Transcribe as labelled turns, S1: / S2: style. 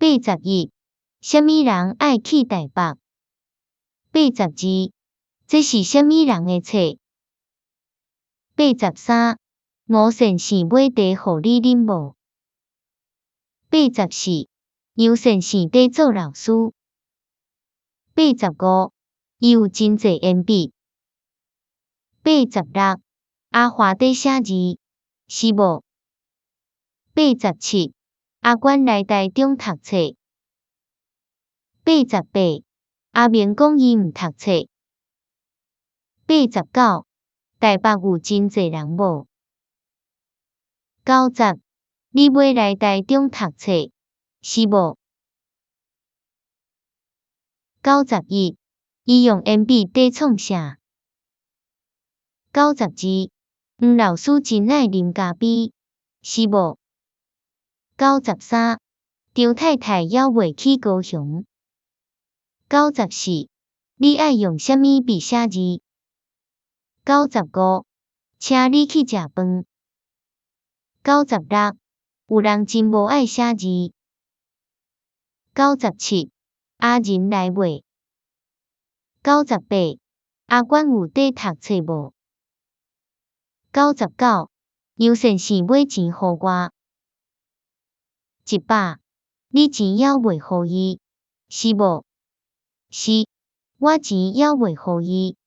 S1: 81，啥物人愛去台北？82，這是啥物人的冊？83，吳先生買茶予你啉無？84，楊先生佇做老師。85，伊有真濟鉛筆。86，阿華佇寫字，是無？87，阿關來台中讀冊。88，阿明講伊毋讀冊。89，台北有真濟人無？90，你欲來台中讀冊，是無？91，伊用鉛筆佇創啥？92，黃老師真愛啉咖啡，是無？93，張太太猶未去高雄。94，你愛用啥物筆寫字？95，請你去食飯。96，有人真無愛寫字。97，阿仁來未？98，阿關有佇讀冊無？99，楊先生買錢予我。100，你錢猶未予伊，是無？是，我錢猶未予伊。